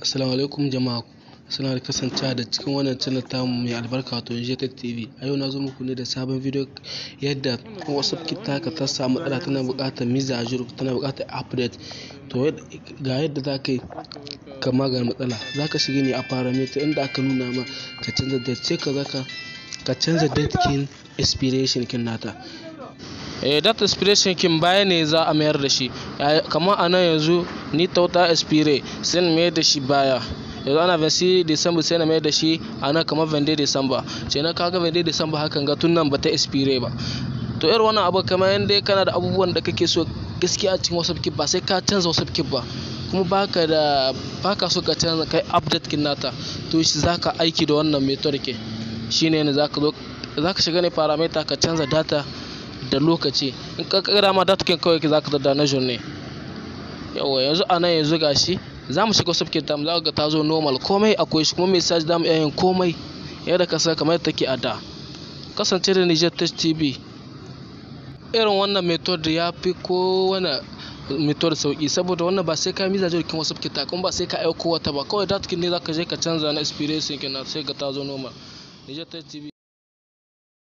Assalamu alaikum jama'a, suna da kasancewa da cikin wannan channel tamu mai albarka, wato Niger Tech TV. A yau na zo muku ne da sabon video, yadda WhatsApp ɗin taka ta samu matsala, tana buƙatar mise à jour, tana buƙatar update. To, ga yadda za ka yi ka magance matsala. Za ka shiga ne a paramètre, inda aka nuna ma ka canza date, sai ka zaka ka canza date kin expiration kin nata. Date expiration kin baya ne za a mayar da shi. Kamar a nan yanzu ni ta ta expire, sai na mayar da shi baya. Yanzu ana 26 December, sai na mayar da shi a nan kamar 22 December. Kenan kaga 22 December hakan ga tun nan ba ta expire ba. To, irin wannan abu, kamar yanda kana da abubuwan da kake so gaskiya a cikin WhatsApp kin, ba sai ka canza WhatsApp kin ba, kuma baka da baka so ka canza kai update kin nata, to shi zaka aiki da wannan method ke. Shine ne zaka zo zaka shiga ne paramètre, ka canza date da lokaci. In ka kira ma date kin kawai zaka da na journée. Yawwa, yanzu a nan yanzu gashi za mu shiga WhatsApp kin tamu, za ka ga ta zo normal, komai akwai shi, kuma message za mu iya yin komai yadda ka san kamar yadda take a da. Kasance da Niger Tech TV. Irin wannan method ya fi kowane method sauki, saboda wannan ba sai ka mise à jour kin WhatsApp kin ta, kuma ba sai ka aiko wata ba. Kawai date kin ne zaka je ka canza na expiration kin, sai ka ta zo normal. Niger Tech TV.